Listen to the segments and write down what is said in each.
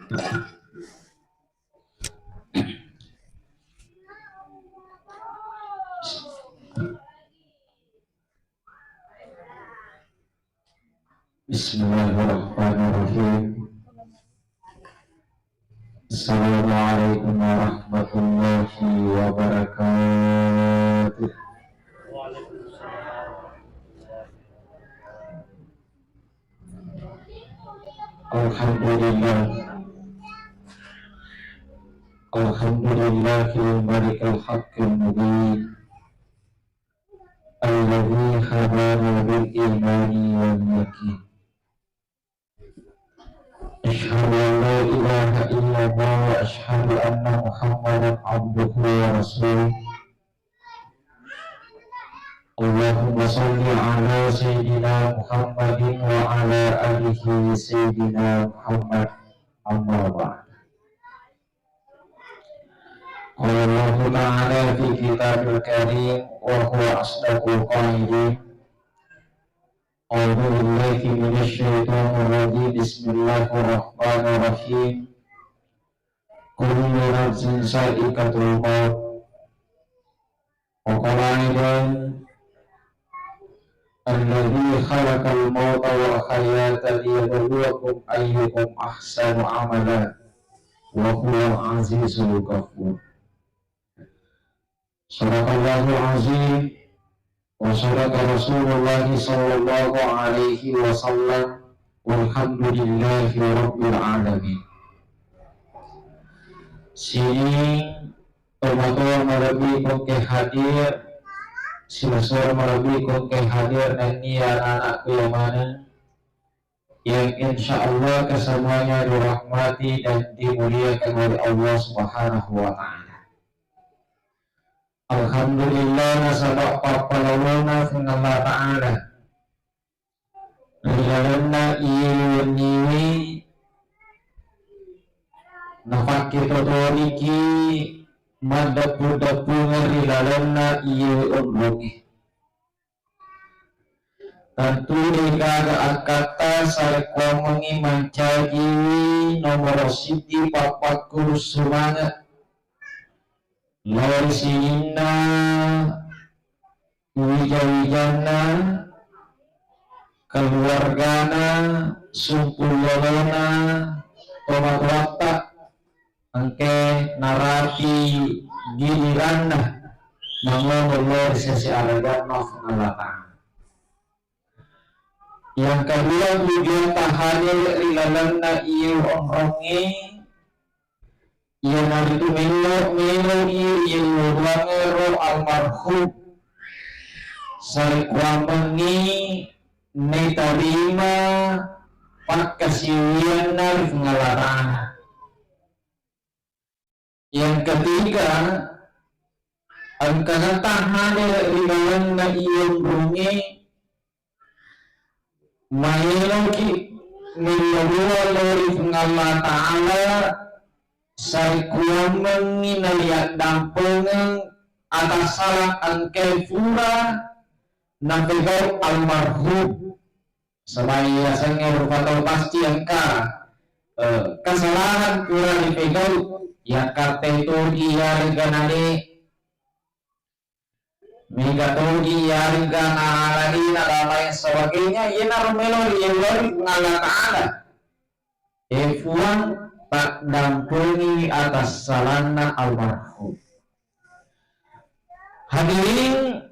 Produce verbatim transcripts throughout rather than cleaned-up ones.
Bismillahirrahmanirrahim. Assalamualaikum warahmatullahi wabarakatuh. Alhamdulillah. Alhamdulillahil malikil haqqil mubin. Alladzi hadana bil imani wal yaqin. Asyhadu an la ilaha illallah wa asyhadu anna Muhammadan abduhu wa rasuluh. Allahumma shalli ala sayyidina Muhammadin wa ala alihi sayyidina Muhammad. Amma ba'd. Qala Allahu ta'ala fi kitabil karim wa huwa asdaqul qailin. A'udzu billahi minasy syaithanir rajim. Bismillahirrahmanirrahim. Kullu nafsin za'iqatul maut. Wa qala aidan, alladzi khalaqal mauta wal hayata liyabluwakum ayyukum ahsanu amala wa huwal azizul ghafur. Sadaqallahul azim wa sadaqa Rasulullah sallallahu alaihi wasallam, walhamdulillahi rabbil alamin. Sining tomatoa malebbi ko engka hadir, silessureng malebbi ko engka hadir, nennia anak-anakku yang mana, yang insya Allah kesemuanya dirahmati dan dimuliakan oleh Allah Subhanahu wa Ta'ala. Alhamdulillah, nasaba pappalolona Puang Allah Ta'ala ri lalenna iye wenniwe napakketotoriki maddeppu-deppungeng ri lalenna iye onrongnge. Tentu degaga akkatta sarekkuammengngi mancajiwi nomoro siddi pappakkuru sumange lao ri sininna wija-wijanna, keluargana, sumpu lolona, tomatoatta, engke narapi giliranna mangono lao ri sese arajanna Puang Allah Ta'ala. Yang kedua, tujuan tahadere ri lalenna iye onrongnge, iyanaritu melo-, meloi riyelloruangero almarhum sarekkuammengngi naitarima pakkasiwiyanna ri Puang Allah Ta'ala. Yang ketiga, engkana tahadere ri lalenna iye onrongnge, maeloki mellorua lao ri Puang Allah Ta'ala sarekkuammengngi nariaddampengeng atassalang engkae pura napegau almarhum. Saba' yasengnge rupa tau pasti engka, eh, kesalahan pura ripegau, yakkatte togi yarega nale, mega togi yarega naalani na dan lain sebagainya, iyanaro melo riyelloi Puang Allah Ta'ala. E Puang, taddampengi atassalanna almarhum. Hadirin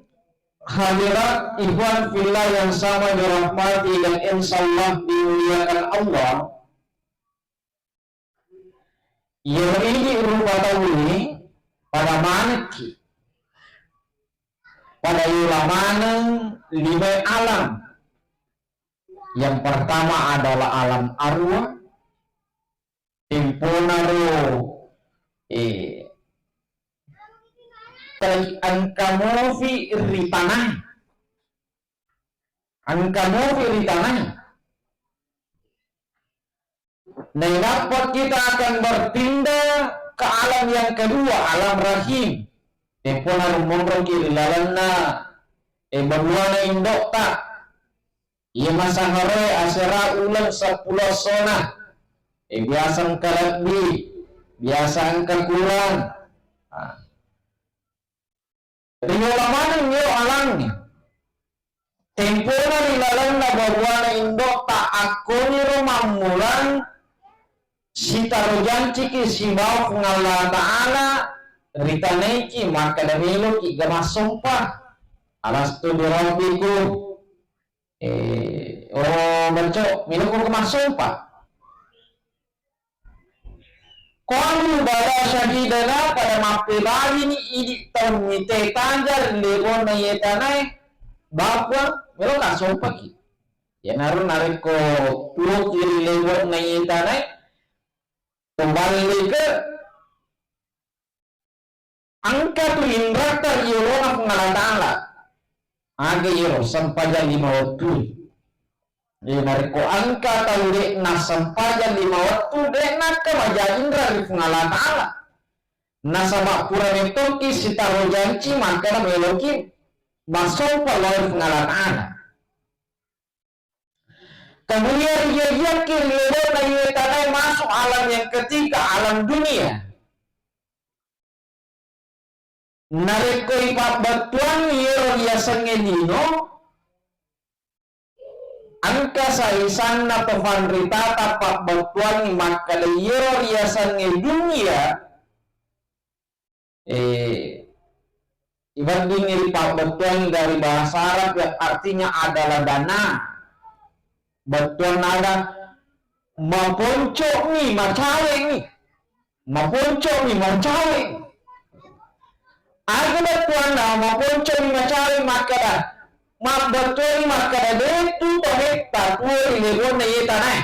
hadirat, ikhwan fillah yang sama dirahmati dan insyaallah dimuliakan Allah, iyaro idi rupa tauwe pada manekki, pada yola maneng lima alam. Yang pertama adalah alam arwah, temponaro, eh, engka mofi ri tanae. Engka mofi ri tanae. Nainappa kita akan berpindah ke alam yang kedua, alam rahim. Temponaro monroki ri lalenna, eh, babuana indo'ta. Iya masangaroe asera uleng seppulo essona. Eh, biasa engka lebbi, biasa engka kurang. Ah. Riolo maneng iyaro alangnge. Tempona ri lalenna babuana indo'ta akkoniro mammulang sitaro janciki sibawa Puang Allah Ta'ala, ritanaiki makkeda meloki ga massompa. Alastu birabbikum. Eh, oh, Banco, meloki ga massompa. Qalu bala syahidana, pada mappebali ni idi tau mite tanja ri lebonna iye tanae, ba Puang, meloka sompaki. Iyanaro narekko tuoki ri lebonna iye tanae, toballike engka tu inratta ri yolona Puang Allah Ta'ala. Aga iyaro sempajang lima wettu. Jadi, narekko engka tau de'na sempajang lima wettu, de'na engka maja inra ri Puang Allah Ta'ala. Nasaba pura mettoki sitaro janci makkeda meloki massompa lao ri Puang Allah Ta'ala. Kemudian rijajiakki ri lebonna iye tanae masuk alam yang ketiga, alam dunia. Narekko ipabbettuangngi iyero riasengnge lino, engka saisanna to fanritata pabbettuangngi makkeda iyero riasengnge dunia, eh, iweddingngi ripabbettuangngi dari bahasa Arab yang artinya adalah dana. Bettuanna aga? Maponco'mi, macawe'mi. Maponco'mi, macawe'mi. Aga bettuanna maponco'mi, macawe'mi makkeda? Mabbettuangngi makkeda, de' tu tometta tuo ri lebonna iye tanae.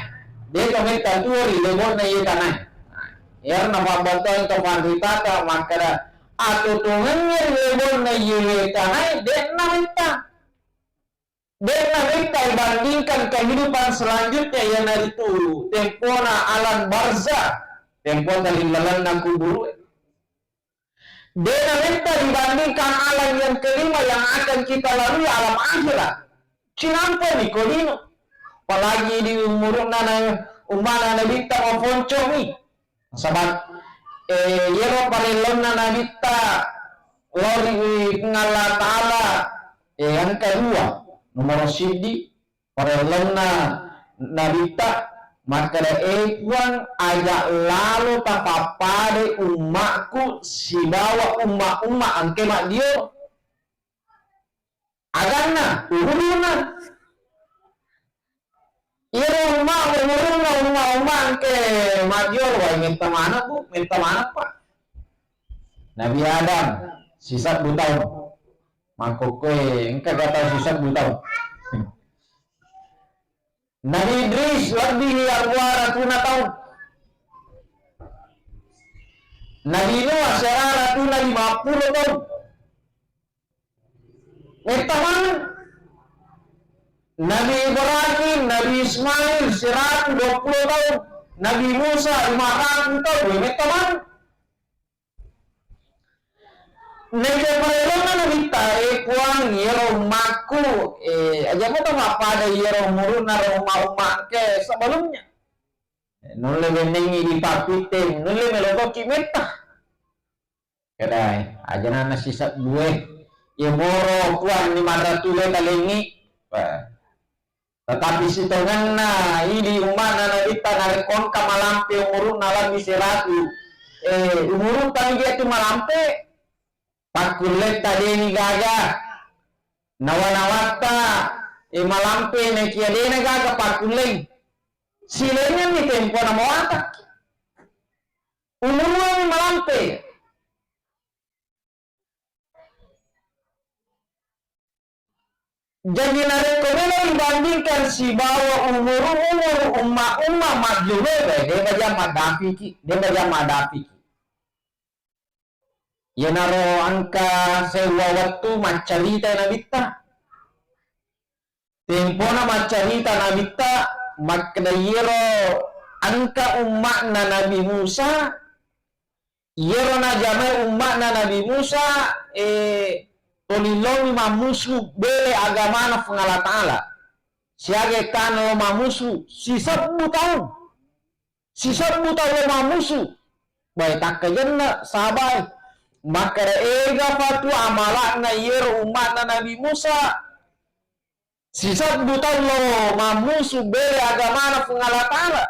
De' tometta tuo ri lebonna iye tanae. Iyaro napabbettuangngi to fanritata makkeda, atuo-tuongengngi ri lebonna iye tanae, de'na metta. De'na metta ibandingkan kehidupan selanjutnya, iyanaritu tempona alam barzah, tempota ri lalenna kuburu. De'na metta dibandingkan alam yang kelima yang akan kita lalui, alam akhirat. Cinampa ni kodino. Apalagi di umurna na, ummana Nabitta maponco'mi. Nasaba, eh, iyaro parellonna Nabitta lao ri Puang Allah Ta'ala, eh, engka dua. Nomoro siddi, parellonna Nabitta makkeda, "Eh, Puang, aja lalo tapappadai ummakku sibawa umma-umma engke maddio." Aganna, umuruna. Iyaro umma, umuruna, umma-umma engke majjolo, wai, metta maneng, Bu, metta maneng, Pak. Nabi Adam, sisebbu taung. Makkokkoe, engka ga tau sisebbu taung. Nabi Idris, lebbihi arwa ratuna taung. Nabi Nuh, sera ratuna lima pulo taung. Metta maneng. Nabi Ibrahim, Nabi Ismail, siratu dua pulo taung. Nabi Musa, lima ratu taung. Metta maneng. Naja parellonna Nabitta, eh, Puang, iyaro ummakku, eh, aja muto mappada iyaro umuruna ro umma-umma engke sebelumnya. Eh, nulle bennengngi di pappitte, nulle melokoki metta. Kedae, aja nana sisebbue. Ye moro Puang ni marratule talengi. Tetapi sitongenna idi umma'na Nabitta narekko engka malampe umuru'na lebbi seratu, eh, umuru'ta mi tu malampe, pakkulletta deni gaga, nawa-nawatta, eh, malampe nakia dena gaga pakkulleng. Silengenni tempona mawataki. Umuru'na mi malampe. Jaji narekko melo dibandingkan sibawa umuru-umuru umma-umma majjoloe, de baja maddapiki, de baja maddapiki. Iyanaro engka sewwa wettu maccaritai Nabitta. Tempona maccarita Nabitta, makkeda iyero engka umma'na Nabi Musa, iyero najamai umma'na Nabi Musa, eh, tolillomi mammusu bele agamana Puang Allah Ta'ala. Siaga ettana lo mammusu sisebbu taung. Sisebbu tau lo mammusu. Bae takkajenna sahabae. Makkeda ega fatu amala'na iyero umma'na Nabi Musa. Sisebbu tau lo mammusu bere agamana Puang Allah Ta'ala.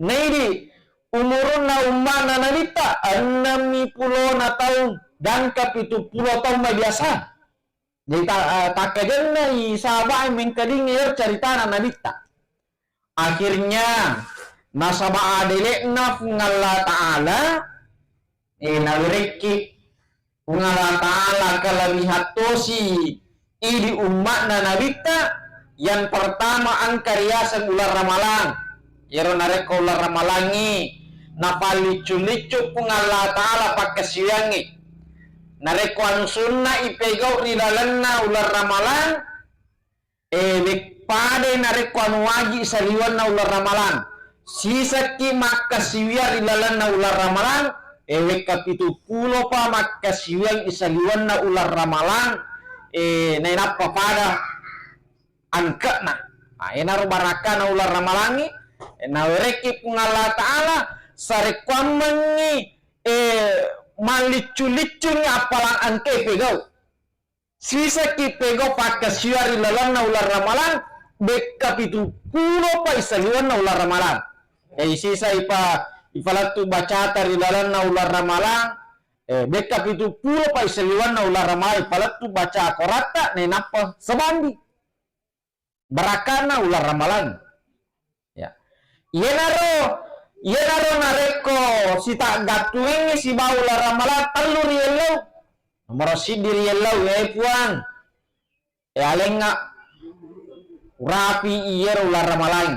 Naidi umurunna umma'na Nabitta ennemmi pulona taung, gangka pitu pulo taung mabiasa. Jadi ta-, eh, takkajenna i sahabae mengkalinga iyero caritana Nabitta. Akhirnya nasaba adele'na Puang Allah Ta'ala, eh, nawerekki Puang Allah Ta'ala kalabihan tosi idi umma'na Nabitta. Yang pertama engka riaseng uleng ramalang. Iyero narekko uleng ramalangngi napalliccu-liccu Puang Allah Ta'ala pakkasiwiangngi. Narekko anu sunna ipegau ri lalenna uleng ramalang, eh, wek-, padai narekko anu waji saliwenna uleng ramalang. Sisakki makkasiwiang ri lalenna uleng ramalang, eh, wekka pitu pulo pa makkasiwiang isaliwenna uleng ramalang, eh, nainappa pada angke'na. Nah, enaro barakkana uleng ramalangngi, eh, nawerekki Puang Allah Ta'ala sarekkuammengngi, eh, malliccu-liccungngi appalang angke pegau. Sisakki pegau pakkasiwiang ri lalenna uleng ramalang, bekka pitu pulo pa isaliwenna uleng ramalang. Eh, sisa ipa-, ipalettu bacata ri lalenna uleng ramalang, eh, bekka pitu pulo pa isaliwenna uleng ramalang, ipalettu baca akoratta, nainappa sabandi. Barakkana uleng ramalang. Ya. Iyanaro, iyanaro narekko sitaggattungengngi sibawa uleng ramalang tellu riellau. Nomoro siddi riellau, eh Puang, eh alengnga urapi iyero uleng ramalang.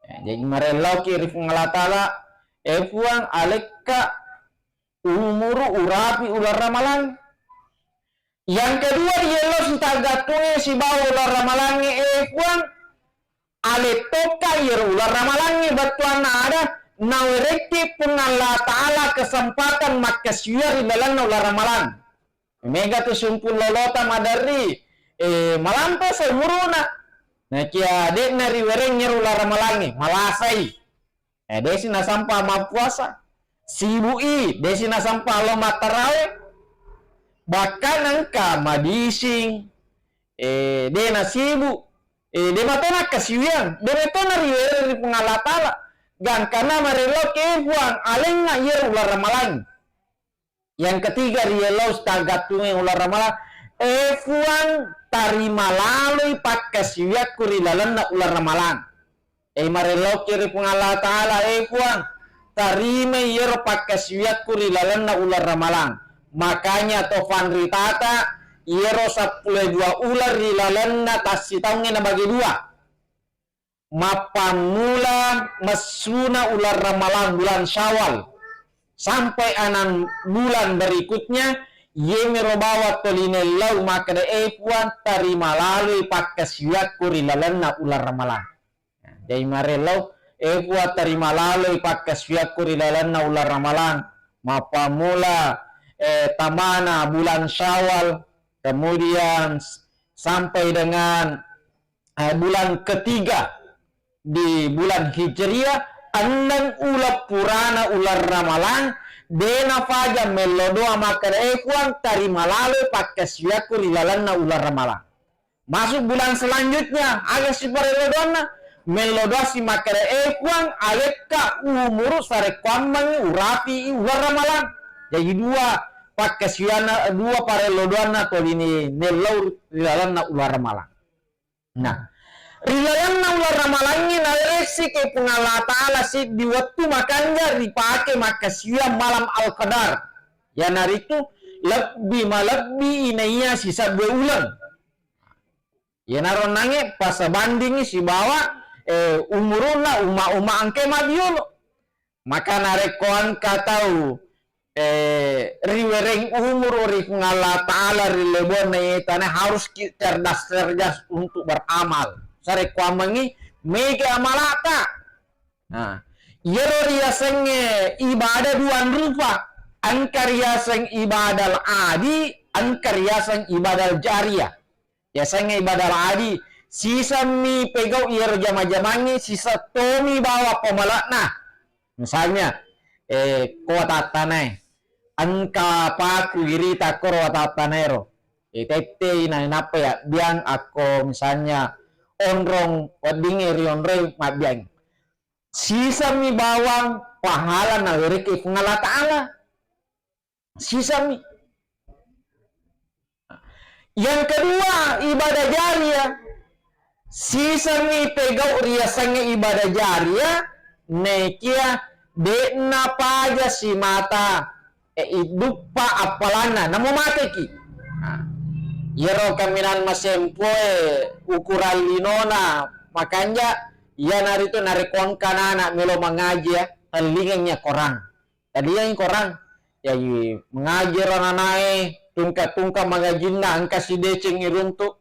Ya, jadi marellauki ri Puang Allah Ta'ala, eh Puang, alekka umuru urapi uleng ramalang. Yang kedua, riellau sitaggattungengngi sibawa uleng ramalangnge, eh Puang, alettokka iyero uleng ramalangnge, bettuanna ada nawerekki Puang Allah Ta'ala kesempatan makkasiwiang ri lalenna uleng ramalang. Mega tu sumpung lolota maderri, eh, malampe saumuruna. Nakia de'na riwereng iyero uleng ramalangnge, malasai. Eh, desi nasampa mappuasa. Sibu'i, desi nasampa lo mattarawe. Bahkan engka madising, eh, de nasibu, eh, de matona kasiwiang, de matona riwereng ri Puang Allah Ta'ala. Gangkana marellau ke Puang, alengnga iyero uleng ramalang. Yang ketiga, riellau sitaggattungengngi uleng ramalang, eh Puang, tarima laloi pakkasiwiakku ri lalenna uleng ramalang. Eh, marellauki ri Puang Allah Ta'ala, eh Puang, tarimai iyero pakkasiwiakku ri lalenna uleng ramalang. Makanya to fanritata, iyero seppulo dua uleng ri lalenna tassitaungnge nabagi dua. Mappammula messuna uleng ramalang, bulan Syawal, sampai enam bulan berikutnya, iyemiro bawang toli nellau makkeda, eh Puang, tarima laloi pakkasiwiakku ri lalenna uleng ramalang. Jadi marellau, eh Puang, tarima laloi pakkasiwiakku ri lalenna uleng ramalang, mappammula, eh, tamana bulan Syawal, kemudian s-, sampai dengan, eh, bulan ketiga di bulan Hijriah, enneng uleng purana uleng ramalang, de nafaja mello doa makkeda, eh Puang, tarima laloi pakkasiwiakku ri lalenna uleng ramalang. Masuk bulan selanjutnya, aga siparello doanna? Mello doa si makkeda, eh Puang, alekka umuru sarekkuammengngi urapi uleng ramalang. Jadi dua pakkasiwianna, dua parello doanna toli ni nellau ri lalenna uleng ramalang. Nah, ri lalenna uleng ramalangnge naweressi ke Puang Allah Ta'ala siddi wettu makanja ripake makkasiwiang malam Al-Qadar. Iyanaritu lebbi malebbi inaiya sisebbue uleng. Iyanaro nange pasabandingi sibawa, eh, umurunna uma-uma engke mabiolo. Maka narekko engka tau, eh, riwereng umuru ri Puang Allah Ta'ala ri lebonna iye tana, harus ki cerdas-cerdas untuk beramal. Sarekkuammengngi mega amalata. Nah, iyero riasengnge ibadah dua rupa. Engka riaseng ibadah adi, engka riaseng ibadah jariah. Yasengnge ibadah adi, sisemmi pegau iyero jama-jamangnge, siseng tomi bawang pamala'na. Misalnya, eh, ko watattanae, engka paku irita koro watattanaero. Eh, tettei na, nappa ya biang akko misalnya onrong weddingnge rionroi mabbiang. Sisemmi bawang pahala nawerekki Puang Allah Ta'ala. Sisemmi. Yang kedua, ibadah jariah. Sisemmi pegau riasengnge ibadah jariah, nekia de'na paja simata, eh, iduppa appalanna, namo mateki. Nah, iyaro kaminang masempoe ukuran linona makanja, iyanaritu narekko engka anak melo mangaji ya, tellingengngi Akorang. Tadiyangngi Korang, jaji mangaji ro anana'e, tungka-tungka mangajinna engka sideceng iruntu.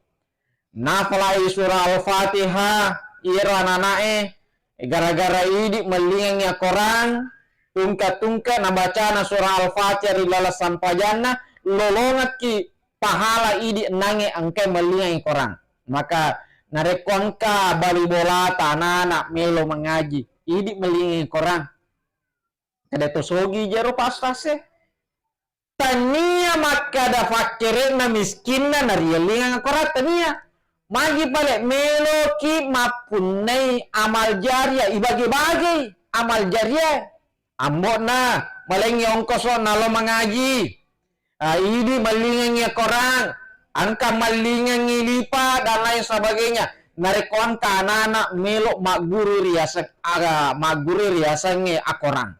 Nafalai surah Al-Fatihah, iyaro anana'e, gara-gara idi mellingengngi Akorang, tungka-tungka nabacana surah Al-Fatihah ri laleng sampajanna, lolongekki pahala idi ennangnge engkai mellingengngi Korang. Maka narekko engka bali bolata anana melo mangaji, idi mellingengngi Korang. Kada to sogi jero pas-passe. Tania makkada fakkere'na miskinna nariellingang akorang, tania. Magi pale meloki mappunnai amal jariah, ibage-bagei amal jariah. Ambo'na malengngi ongkoso nalo mangaji. Ah, idi mellingengngi akorang, engka mellingengngi lipa dan lain sebagainya. Narekko engka anana melo magguru riaseng, aga, magguru riasengnge akorang.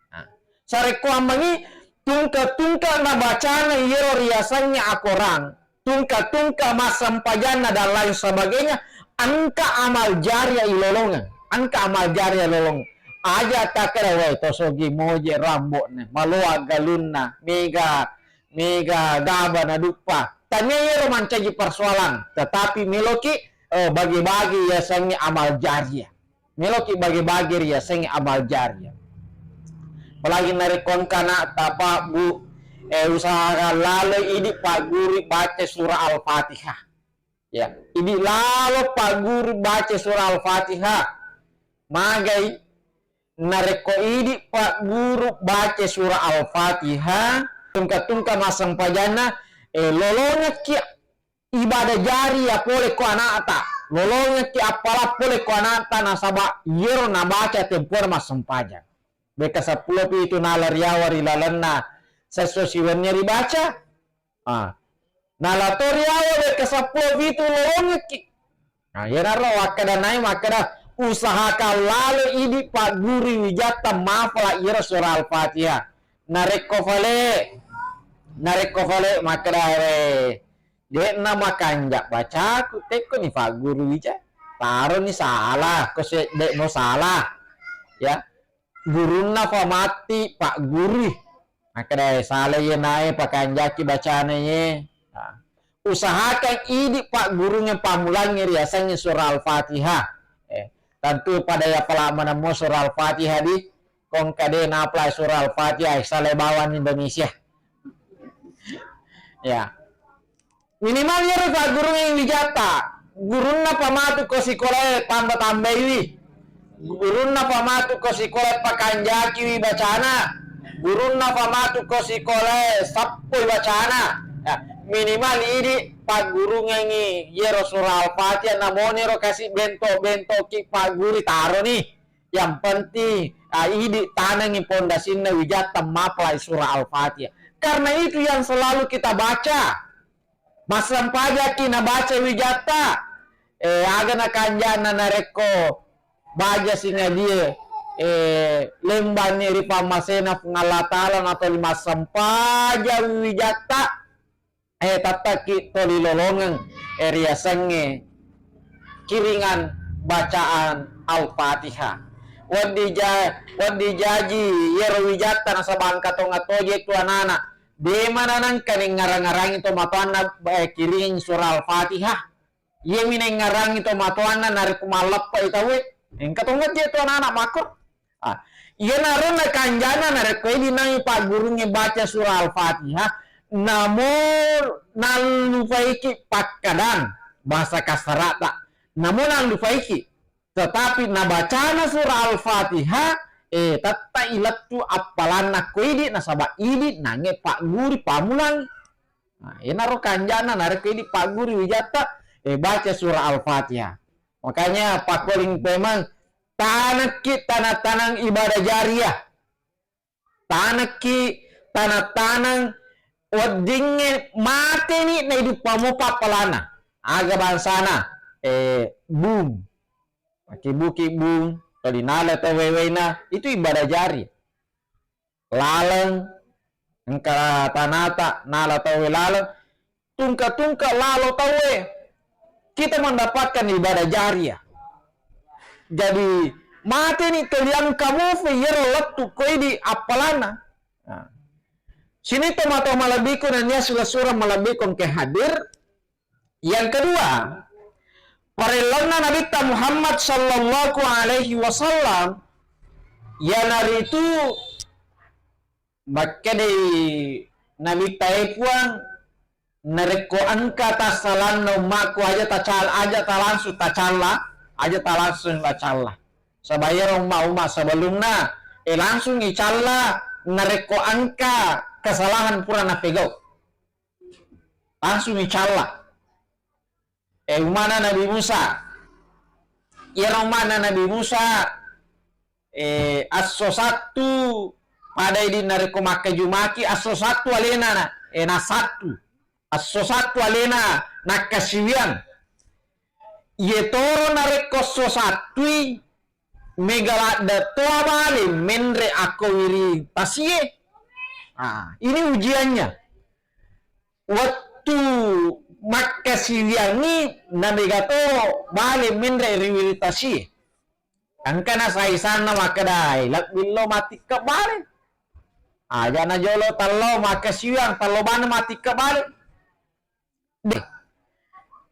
Nah, sarekkoammengngi tungke-tungke nabacana iyaro riasengnge akorang, tungke-tungke massempajanna dan lain sebagainya, engka amal jariah ilolongeng, engka amal jariah ilolongeng. Aja takkeda, "Wai, to sogi moje rambo'ne, maloa galunna, mega, mega gaba naduppa." Tania iyaro mancaji persoalan, tetapi meloki, eh, bagi-bagi yasengnge amal jariah. Meloki bagi-bagi riasengnge amal jariah. Apalagi narekko engka ana'ta, Pak, Bu, eh, usahakan lalo idi pagguru baca surah Al-Fatihah. Ya, idi lalo pagguru baca surah Al-Fatihah. Magai narekko idi pagguru baca surah Al-Fatihah, tungka-tungka massempajanna, eh, lolongekki ibadah jariah pole ko ana'ta, lolongekki appala pole ko ana'ta, nasaba iyaro nabaca tempona massempajang. Bekka seppulo pitu nala riawa ri lalenna sesso siwenni ribaca. Ah. Nala to riawa bekka seppulo pitu lolongekki. Nah, iyanaro wakkeda nai makkeda, usahakan lalo idi pagguru wijatta mafala iyaro surah Al-Fatihah. Narekko fale, narekko fale makkeda, eh, de'na makanja bacaku, tekkoni fagguru wija. Taroni salah, ko se-, de'no salah. Ya. Gurunna fa matti paggurui. Makkeda, eh, salah iye nae pakanjaki bacana iye. Nah. Usahakan idi paggurungnge pammulangnge riasengnge surah Al-Fatihah. Eh, tentu pada ya pala manemmo surah Al-Fatihah di Kongka de napalai surah Al-Fatihah, salai bawang Indonesia. Ya. Minimal iyaro paggurungnge wijatta. Gurunna pamatu ko sikolae tamba-tambaiwi. Gurunna pamatu ko sikolae pakanjakiwi bacana. Gurunna pamatu ko sikolae sappoi bacana. Ya, minimal idi paggurungengngi iyaro surah Al-Fatihah, namoniro kasi bento-bentoki pagguru taroni. Yang penting, ah, idi tanengngi pondasinna wijatta mapalai surah Al-Fatihah. Karena itu yang selalu kita baca. Massempajaki nabaca wijatta. Eh, aga nakanjana narekko baja singadie, eh, lembanni ri pammasena Puang Allah Ta'ala natoli massempaja wijatta. Eh, tattakki toli lolongeng, eh, riasengnge kiringan bacaan Al-Fatihah. Wedding ja-, wedding jaji iyaro wijatta nasaba engka tonga toje tu anana. De mananengka nengngarang-ngarangi to matoanna, eh, kiring surah Al-Fatihah. Iyami nengngarangi to matoanna narekko malleppai tauwe. Engka tonga je tu anana makko. Ah, iyanaro nakanjana narekko idi nai paggurungnge baca surah Al-Fatihah, namo nallupaiki pakkadang bahasa kasarata, namo nallupaiki, tetapi nabacana surah Al-Fatihah, eh, tetta ilettu appalanna ko idi, nasaba idi nange pagguri pamulang. Nah, enaro kanjana narekko idi pagguri wijatta, eh, baca surah Al-Fatihah. Makanya pakkoling memang tanekki tanang-tanang ibadah jariah. Tanekki tanang-tanang weddingnge mateni naiduppa mopa appalana. Aga bangsana, eh, bung. Makkibuki bung, toli nala tau wewena, itu ibadah jari. Laleng, engka tanata, nala tauwe laleng, tungka-tungka lalo tauwe. Kita mendapatkan ibadah jariah. Jadi, mateni toli engka mufe yero lettu ko idi appalanna. Nah. Sini tomatoa malebbiku nennia sura-sura malebbiku engke hadir. Yang kedua, parellanna Nabitta Muhammad sallallahu alaihi wasallam, iyanaritu makkedai Nabitta, e Puang, narekko engka tassalanna ummakku, aja tacal-, aja talangsung tacalla, aja talangsung tacalla. Saba iyaro umma-umma sebelumna, eh, langsung icalla narekko engka kesalahan pura napegau. Langsung icalla. Eh, umana Nabi Musa. Iyaro umana Nabi Musa, eh, esso Sattu, pada idi narekko makkajumaki, esso Sattu alena na, eh, na Sattu. Esso Sattu alena nakkasiwiang. Iyetoro narekko esso Sattui, mega ladde toa bale menre akko wiri tasie. Ah, ini ujiannya. Wettu makkasiwiangngi namega to bale menre ri wiri tasie. Engka nasaisanna makkedai, lebbi lo matikke bale. Aja najolo tello makkasiwiang, tello bane matikke bale. De-,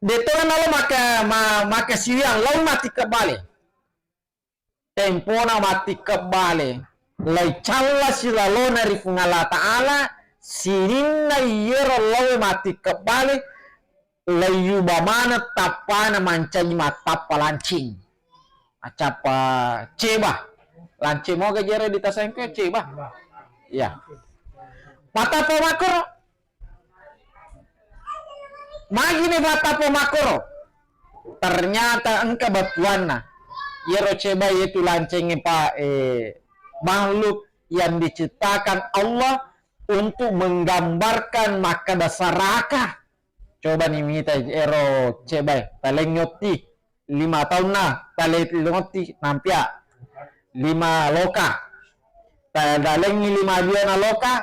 de to nalo makka-, ma-, makkasiwiang, lao matikke bale. Tempona matikke bale, laicalla silalona ri Puang Allah Ta'ala, sininna iyero laowe matikke bale, laiyuba maneng tappana mancaji mattappa lancing. Maccappa ceba. Lancing moga jere di tasengke ceba. Ya. Mattappa makkoro. Magini mattappa makkoro. Ternyata engka bettuanna. Iyaro ceba iyatu lancengnge pa, eh, makhluk yang diciptakan Allah untuk menggambarkan makkeda serakah. Coba ni mita ero cebae, talengngotti lima taunna, talengngotti nampia lima loka. Ta-, talengngi lima biona loka,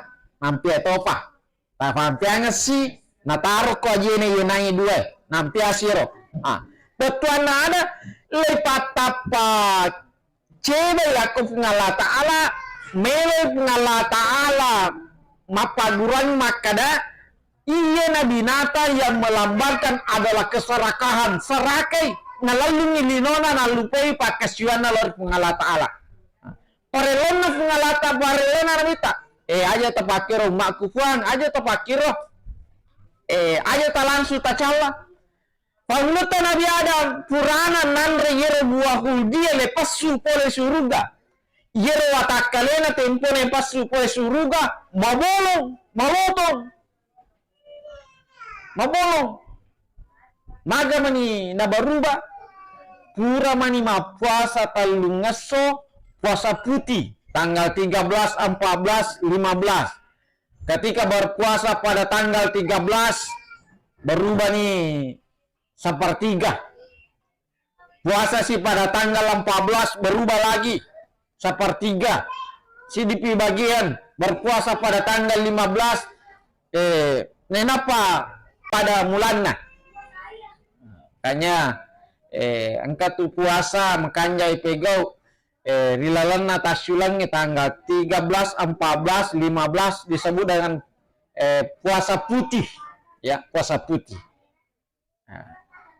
nampia topa. Tafampeangessi, natarokko ajene iye nangi dua, nampiasiro. Ah, bettuanna ada, leipattappa cedai akko Puang Allah Ta'ala, meloi Puang Allah Ta'ala mappagguruang makkada, iya na binatang yang melambangkan adalah keserakahan, serakai, nalellungi linona, nallupai pakkasiwianna lao ri Puang Allah Ta'ala. Parellonna Puang Allah Ta-, parellonna Nabitta. Eh, aja tapakkiro ummakku, Puang, aja tapakkiro. Eh, aja talangsung tacalla. Pangulutta Nabi Adam, purana nanre iyero buah khuldia le passu pole suruga. Iyero watakkalena tempona passu pole suruga, mabolong, malotong. Mabolong. Maga mani nabaruba? Pura mani mappuasa tellungesso, puasa putih, tanggal tiga belas, empat belas, lima belas. Ketika berpuasa pada tanggal tiga belas, berubah nih sepertiga. Puasa si pada tanggal empat belas berubah lagi sepertiga. Si dipi bagian berpuasa pada tanggal lima belas, eh, nenapa pada mulanna. Makanya, eh, engka tu puasa makanjai pegau, eh, ri lalenna tassulengnge tanggal tiga belas, empat belas, lima belas disebut dengan, eh, puasa putih. Ya, puasa putih. Nah,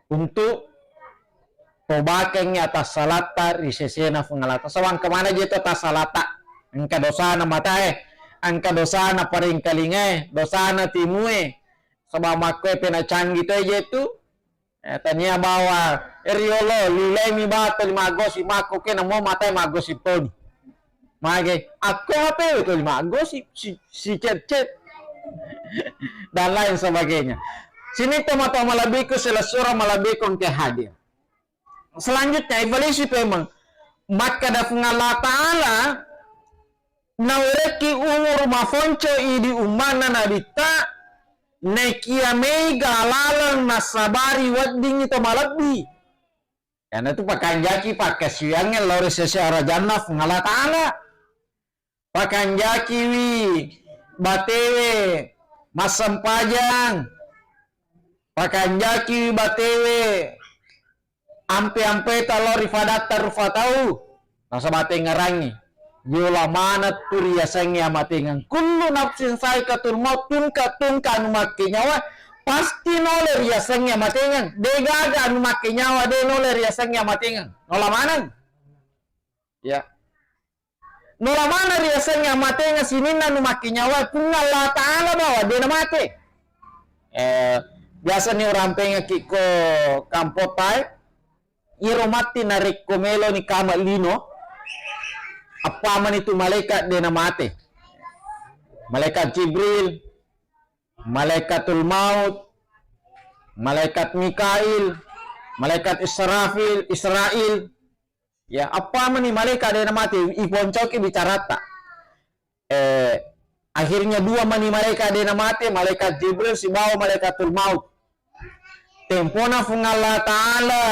untuk tobakengngi atassalatta ri sesena Puang Allah Ta'ala. Saba engka maneng je tu atassalatta. Engka dosana matae, engka dosana parengkalingae, dosana timue. Saba makkoe pena canggih toe je tu. Eh, tania bawa, eh, riolo, lilemi batu lima gosi makko ke namo matae magosi toni. Mage, akko H P we tuli maggosip, si, si chat-chat, dan lain sebagainya. Sini tomatoa malebbiku, silessureng malebbiku engka hadir. Selanjutnya, evaluasi pemeng. Makkeda Puang Allah Ta'ala, nawerekki umuru mafonco idi ummanna nabitta, naikia mega laleng nasabari weddingngi to malebbi. Iyanatu pakanjaki pakkasiwiyangnge lao ri sese arajanna Puang Allah Ta'ala. Pakanjakiwi batewe massempajang, pakanjakiwi batewe ampe-ampeta lao ri fadatta rufa tau, nasaba tengngerangngi yola maneng tu riasengnge amatengeng. Kullu nafsin saikatul maut, tungka-tungka anu makkenyawa pasti nole riasengnge amatengeng. Degaga anu makkenyawa de nole riasengnge amatengeng. Nola maneng. Ya. Nola maneng riasengnge amatengeng sininna nu makkenyawa, Puang Allah Ta'ala bawang de namate. Eh, biasani urampengekki ko kampotae, iyaro matti narekko meloni kama lino, appamani tu malaikat de namate. Malaikat Jibril, Malaikatul Maut, Malaikat Mikail, Malaikat Israfil, Israil, Ya, appamani malaika de namate, iponcoki bicaratta. Eh, akhirnya dua mani malaika de namate, malaikat Jibril sibawa malaikatul maut. Tempona Puang Allah Ta'ala,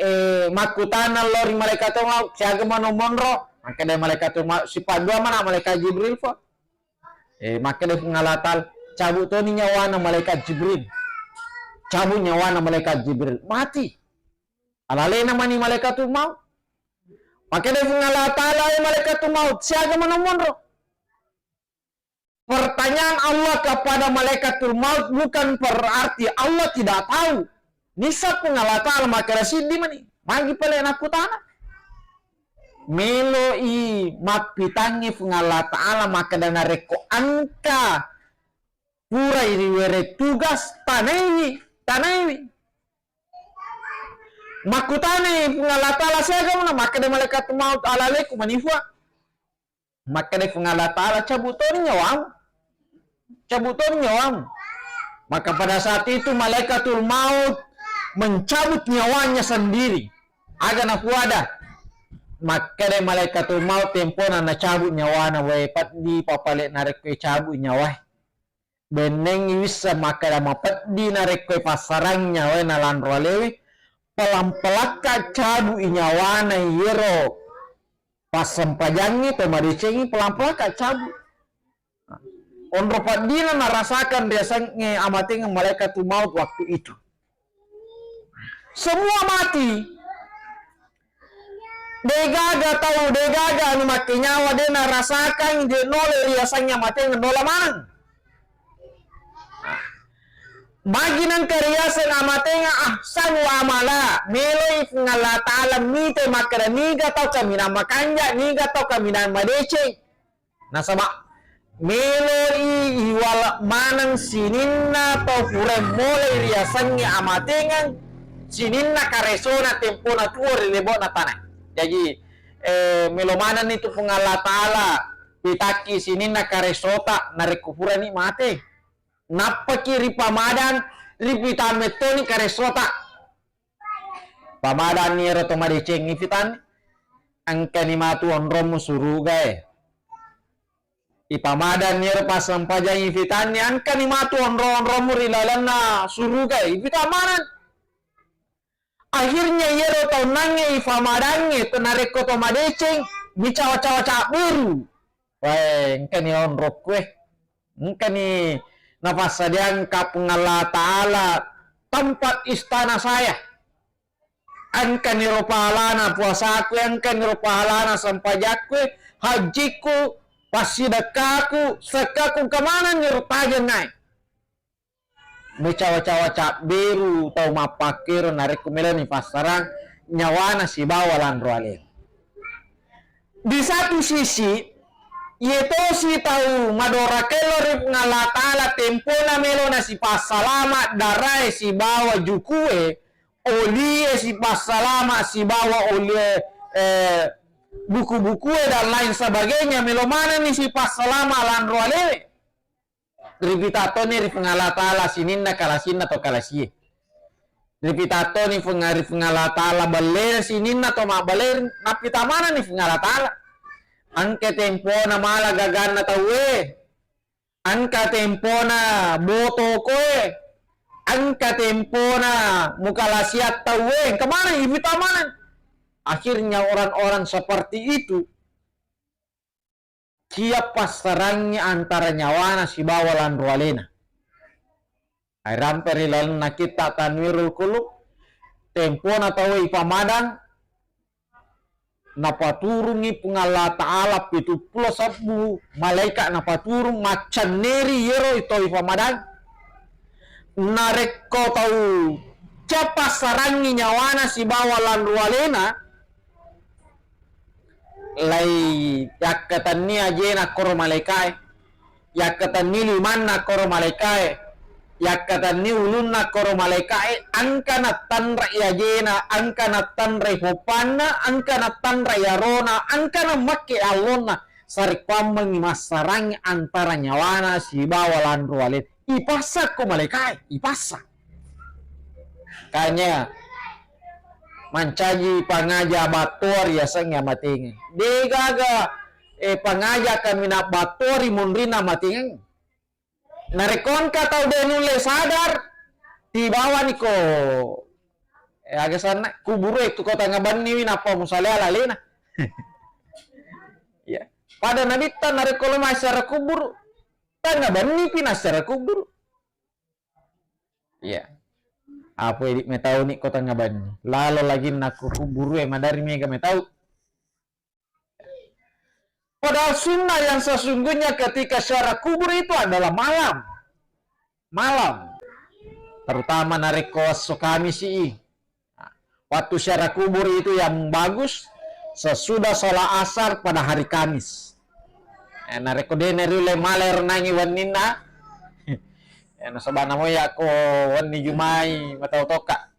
eh, makkutana lao ri malaikatul maut, siaga mano monro? Makkeda malaikatul maut, sipaddua mana malaikat Jibril fo. Eh, makkeda Puang Allah Ta'ala, cabut toni nyawana malaikat Jibril. Cabut nyawana malaikat Jibril. Mati. Alalena mani malaikatul maut. Makkeda Puang Allah Ta'ala, "Eh, malaikatul maut, siaga mano monro?" Pertanyaan Allah kepada malaikatul maut bukan berarti Allah tidak tahu. Nisseng Puang Allah Ta'ala makkeda siddi mani. Magi pale nakkutana. Meloi mappitangngi Puang Allah Ta'ala makkeda narekko engka purai riwere tugas, tanaiwi, tanaiwi. Makkutanai Puang Allah Ta'ala siaga mana, makkeda malaikat maut, alaleku manifua. Makkeda Puang Allah Ta'ala, cabut toni nyawamu. Cabut toni nyawamu. Maka pada saat itu malaikatul maut mencabut nyawanya sendiri. Aga nafuada. Makkeda malaikatul maut tempona nacabut nyawana, wae peddi papale narekko cabut nyawae. Bennengngi wisseng makkeda mapeddi narekko passarang nyawae nalanro alewe, pelang-pelakka cabu'i nyawana iyero passempajangnge to madecengnge, pelang-pelakka cabu. Onro peddina narasakan riasengnge amatengeng malaikatul maut waktu itu. Semua mati. Degaga tau, degaga anu makkenyawa de narasakang, de nole riasengnge amatengeng, nola maneng. Magi nengka riaseng amatengeng ahsanu amala, meloi Puang Allah Ta'ala mite makkeda niga tau kaminang makanja, niga tau kaminang madeceng. Nasaba meloi iwala maneng sininna tau pura molai riasengnge amatengeng, sininna karesona tempona tuo ri lebo'na tana. Jaji, eh, melo manenni tu Puang Allah Ta'ala pitakki sininna karesota narekko purani mate. Nappaki ripamadang, ripitang mettoni karesota. Pamadanni ero to madeceng ifitanni, engkani matu onrommu surugae. Ipamadanni ero passempajang ifitanni, engkani matu onro-onrommu ri lalenna surugae, ifitang maneng. Akhirnya iyero tau nangnge ifamadangnge, narekko to madeceng, micawa-cawa cabberu. Wae, engkani onrokku e. Engkani napassadiang Puang Allah Ta'ala tempat istana saya. Engkani ro pahalana puasaku, engkani ro pahalana sempajakku, hajjikku, passidekkaku, sekkaku, engka manenni ro tajengngai. Mecawa-cawa cabberu tau mappakkero narekko meloni passarang nyawana sibawa lanro alena. Di satu sisi, iye tosi tau madoraka lao ri Puang Allah Ta'ala tempona melo nasipassalama darae sibawa jukue, olie sipassalama sibawa olie, eh, buku-bukue dan lain sebagainya, melo manenni sipassalama lanro alewe. Ripitattoni ri Puang Allah Ta'ala sininna kalasinna to kalasie. Ripitattoni Puang, ri Puang Allah Ta'ala bellena sininna to mabbelle, nappita manenni Puang Allah Ta'ala. Engka tempona mala gaganna tauwe. Engka tempona boto koe, engka tempona mukalasiat tauwe, engka maneng ipita maneng. Akhirnya orang-orang seperti itu, cia passarangngi antara nyawana sibawa lanro alena. Ai rampe ri lalenna kitta Tanwirul Qulub, tempona tauwe ipamadang, napaturungngi Puang Allah Ta'ala pitu pulo sebbu malaika napaturung maccenneri yero tau ipamadang. Narekko tau cappa sarangngi nyawana sibawa lanro alena, lai yakkatenni ajena koro malaikae. Yakkatenni limanna koro malaikae, yakkatenni ulunna koro malaikae, engka nattanrai ajena, engka nattanrai poppanna, engka nattanrai arona, engka nammakke allonna, sarekkuammengngi massarangngi antara nyawana sibawa lanro alena. Ipassa ko malaikae, ipassa. Kanya mancaji pangaja battoa riasengnge amatengeng. De gaga, eh, pangaja kaminang battoa ri munrinna amatengeng. Narekko engka tau de nulle sadar, tibawani ko, eh, aga sanna, kuburu e tu ko tengnga benniwi nappa musalea lalena. Ya. Pada nabitta narekko lo masyarakat kubur, tengnga bennipi nasyarakat kubur. Iya. Apa idi metau ni ko tengnga benni. Lalo lagi nakku kuburu e madari mega metau. Padahal sunnah yang sesungguhnya ketika ziarah kubur itu adalah malam. Malam. Terutama narekko esso Kamisi i. Waktu ziarah kubur itu yang bagus sesudah sholat asar pada hari Kamis. Eh, narekko de nariulle mala ero nangi wenninna. Eh, nasaba namo yakko wenni Jumai matau tokka.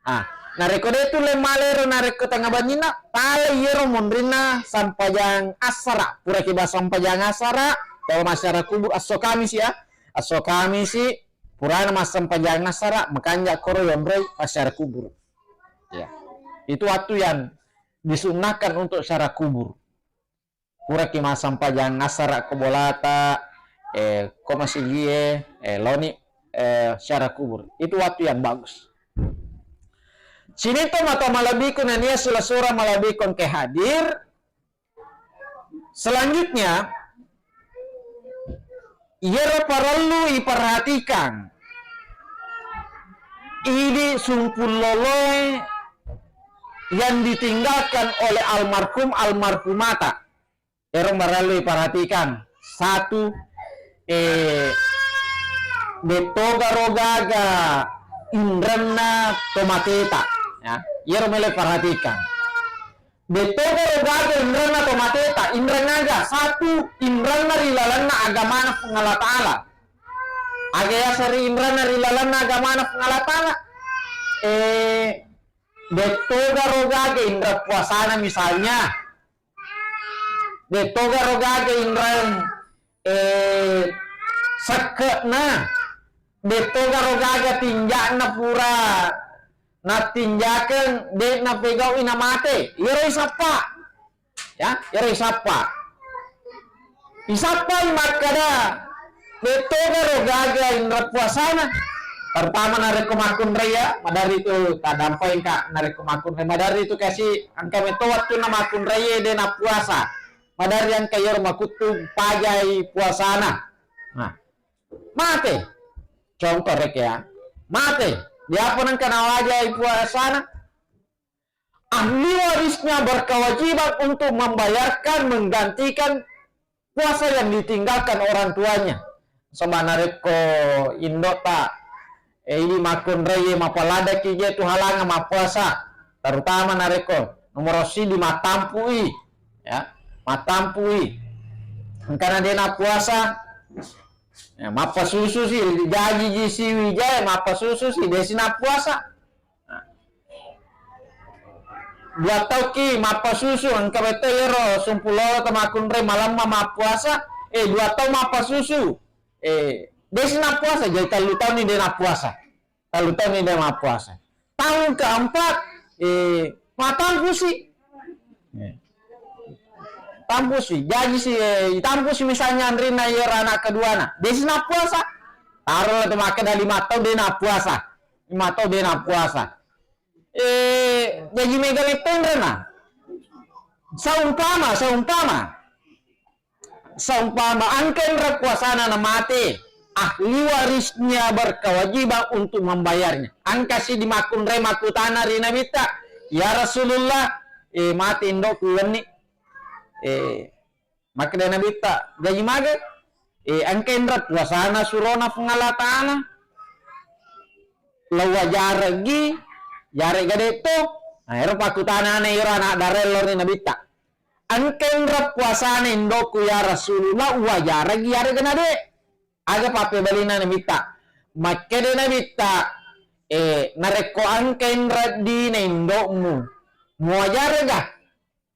Ah, narekko de tulle mala ero narekko tengnga bennina, pale iyero monrinna sampajang assara. Puraki ba sampajang assara, kalau masyarakat kubur esso Kamisi ya. Esso Kamisi, purana massempajang assara, makanja koro yonroi masyarakat kubur. Ya. Itu waktu yang disunnahkan untuk ziarah kubur. Puraki massempajang assara ko bolata, eh, ko masigie, eh, loni, eh, ziarah kubur. Itu waktu yang bagus. Sininto mata malebbiku nania sula-sura malebbiku engke hadir. Selanjutnya, iyaro parellu iperhatikan idi sumpung loloe yang ditinggalkan oleh almarhum almarhumata. Ero marellu iperhatikan. Satu, eh, dettogaro gaga inrenna tomateta. Ya, iyaro melo iperhatikan. Dettogaro gaga inrenna tomateta. Inreng aga? Satu, inrenna ri lalenna agamana Puang Allah Ta'ala. Aga yaseng ri inrenna ri lalenna agamana Puang Allah Ta'ala? Eh, dettogaro gaga inreng puasana misalnya. Dettogaro gaga inreng, eh, sekke'na. Dettogaro gaga tinja'na pura nattinjakeng, de' napegau'i namate. Iyaro isappa. Ya, iyaro isappa. Isappai makkada, dettogaro gaga inreng puasana. Terutama narekko makkunrai ya, maderri tu tadampai engka narekko makkunrai, maderri tu kasi engka metto wettunna makkunrai de' nappuasa. Maderri engka iyaro makuttu pajai puasana. Nah, mate. Contoh rekko ya. Mate. Diapa nengka nawajai puasana? Ahli warisnya berkewajiban untuk membayarkan, menggantikan puasa yang ditinggalkan orang tuanya. Saba narekko indo'ta, eh, idi makkunrai mapaladaki je tu halangan mappuasa, terutama narekko nomoro sidi mattampu'i, ya, mattampu'i. Engkana de' nappuasa, ya, mappasusu si, jaji ji siwi jae, mappasusu si, de' si nappuasa. Nah. dua tauki mappasusu, engka betto iyaro sumpulolo to makkunrai malemma mappuasa, eh, dua tau mappasusu, eh, desi nappuasa, jadi tellu tauni de nappuasa. Tellu tauni de mappuasa. Tahun keempat, eh, matampusi. Eh. Tampusi, jaji si, eh, itampusi misalnya anrinna iyaro anak keduana, desi nappuasa. Taro tu makkeda lima tau de nappuasa. Lima tau de nappuasa. Eh, jaji mega lettenrena. Saumpama, saumpama. Saumpama engka enra puasana namate, ahli warisnya berkewajiban untuk membayarnya. Engka si dimakkunrai makkutana ri Nabitta, "Ya Rasulullah, eh, mate indokku wenni." Eh, makkeda Nabitta, "Jaji mage?" Eh, engka enra puasana surona Puang Allah Ta'ala. Lo wajaregi, yarega detto? Nah, ero pakkutanana ero anak darello ri Nabitta. Engka enra puasana indokku ya Rasulullah, uwajareng iyarega nade? Aga pappebalina Nabitta? Makkeda Nabitta, eh, narekko engka enra dina indokmu, muwajarega?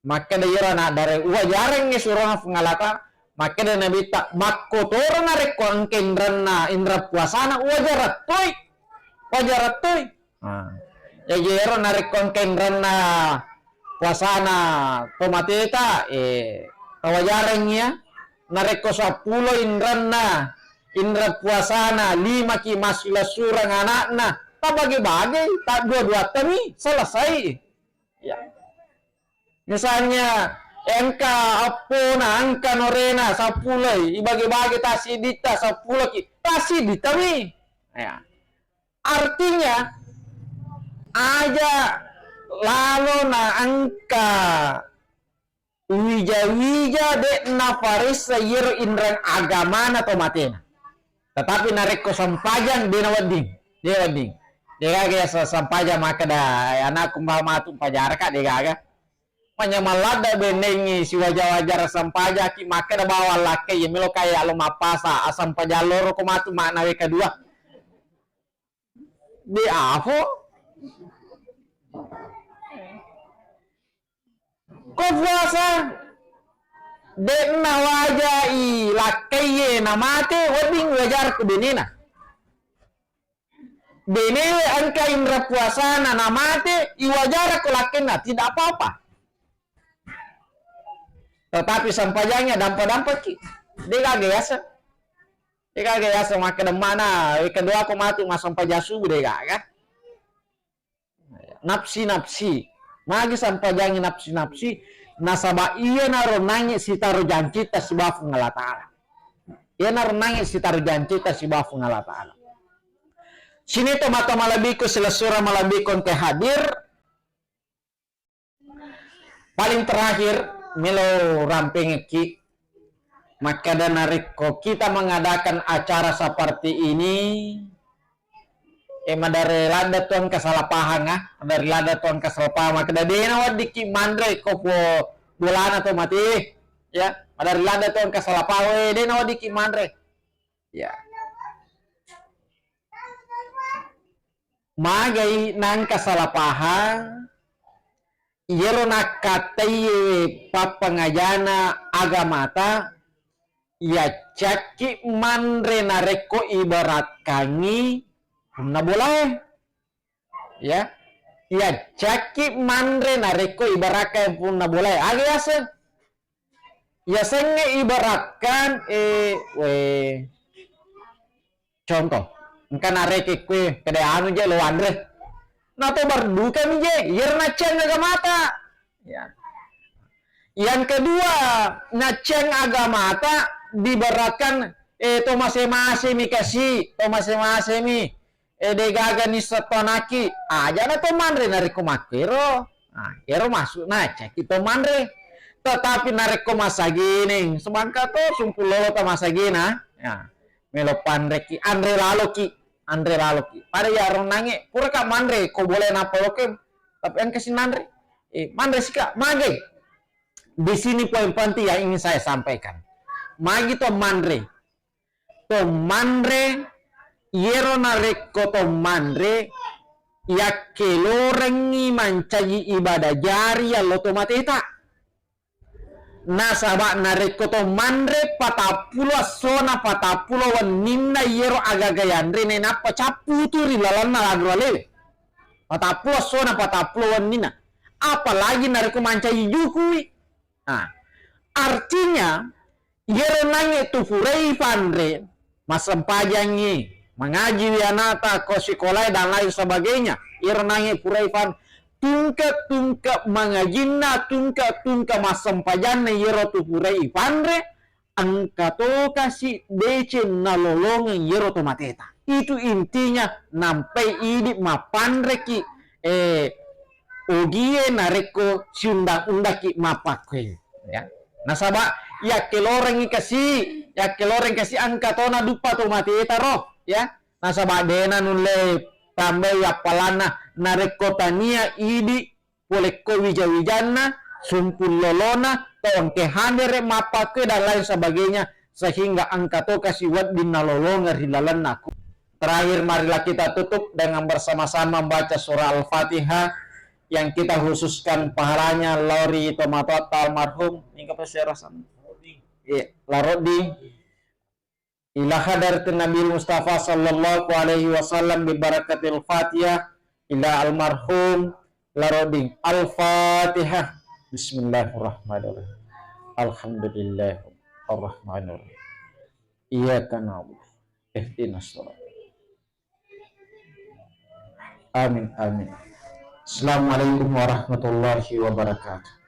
Makkeda iyaro anak dare, uwajarengngi surona Puang Allah Ta'ala. Makkeda Nabitta, makkotoro narekko engka enranna, enra puasana, uwajareng toi. Uwajareng toi. Nah. Jaji ero narekko engka enranna puasana to mateta, eh, tawajareng iya. Narekko seppulo enranna, enra puasana, limaki massilasureng anakna, tabage-bage, ta dua-dua tami, selesai. Ya. Misalnya, engka eppona, engka norena, seppulo, ibage-bage tassiditta, seppulo ki, tassiditta mi. Ya. Artinya, aja lalo na engka wija-wija de' naparessa iyaro inreng agamana to matena. Tetapi narekko sempajang, de' nawedding, de' wedding. De' gaga ya se-, sempajang makkeda, "Eh, anakku, mbawa matu mpajaraka," de' gaga. Manyameng ladde' bennengngi siwaja-wajara sempajaki makkeda bawang lakkaiye melo kaya lo mappasa, asempajang loro ko matu makna wekka dua. De' afo. Ko puasa, de'na wajai lakkaiye namate, wedding wajarku benena. Benewe engka inra puasana namate, iwajarako lakkainna, tidak apa-apa. Tetapi sempajangnya dampa-dampaki, de' gaga yaseng. De' gaga yaseng makkeda mana, eh, kedua ko matu massempajang subuh, de' gaga. Nafsi-nafsi. Magi sempajangi nafsi-nafsi? Nasaba iyanaro nangnge sitaro jancita sibawa Puang Allah Ta'ala. Iyanaro nangnge sitaro jancita sibawa Puang Allah Ta'ala. Sini to mata malebbiku, silessureng malebbiku engka hadir. Paling terakhir, melo rampengekki, makkeda narekko kita mengadakan acara seperti ini, eh, madare ladde tu engka salah pahang, ah, madare ladde tu engka salah pahang, makkeda de' naweddikki manre ko po bolana to mati, ya, madare ladde tu engka salah pahang, eh, de' naweddikki manre, ya. Magai nangka salah pahang, iyaro nakkattaiye pappangajana agamata, yaccakki manre narekko ibarakkangngi punna bolae. Ya, yaccakki manre narekko ibarakkangngi punna bolae. Aga yaseng? Yasengnge ibarakkan, eh, we, contoh, engka nareke kue, kede anu je lo anre. Nato berdukami je, iyaro nacceng agamata. Ya. Yang kedua, nacceng agamata dibarakkan, eh, to mase-mase mi kasi, to mase-mase mi. Eh, de' gaga nisseng to anakki, ajana to manre narekko makkero. Nah, ero masuk naccaki to manre. Tetapi narekko masagene, semangka to sumpulolo ta masagena, ya, melo panreki, anre laloki, anre laloki. Pada ya ronange, puraka manre, ko boleh napa loke, tapi engka sinanre. Eh, manre sika, mage. Di sini poin penting yang ingin saya sampaikan. Magi to manre. To manre, iyero narekko to manre, yakkelorengngi mancaji ibadah jari allo to mateta. Nasaba narekko to manre patappulo essona, patappulo wenninna iyero agaga yanre, nainappa cappu tu ri lalenna lagro alewe. Patappulo essona, patappulo wenninna. Apalagi narekko mancaji jukui. Nah, artinya, iyero nangnge tu purai panre, massempajangngi, mangajiwi anata ko sikolae dan lain sebagainya. Iyero nangnge purai pan-, tungke-tungke mangajinna, tungke-tungke massempajanna iyero tu purai panre, engka tokasi deceng nalolongeng iyero to mateta. Itu intinya, nampai idi mappanreki, eh, ogie narekko siundang-undangki mappakkue, ya. Nasaba yakkelorengngi kasi, yakkeloreng kasi engka tona duppa to mateta ro, ya. Nasaba dena nulle tambai appalanna narekko tania idi polekko wija-wijanna, sumpung lolona, to engke hadere mappakkue dan lain sebagainya, sehingga engka to kasi wedding nalolongeng ri lalenna ku. Terakhir, marilah kita tutup dengan bersama-sama membaca surah Al-Fatihah yang kita khususkan pahalanya lao ri tomatoatta almarhum. Ningka pa sera san-, iya, La Rodding. Ila hadratin Nabil Mustafa sallallahu alaihi wasallam bi barakatil Fatihah ila almarhum La Rodding. Al-Fatihah. Bismillahirrahmanirrahim. Alhamdulillahirrahmanirrahim. Iyyaka na'budu. Ihdinas sirat. Amin, amin. Assalamualaikum warahmatullahi wabarakatuh.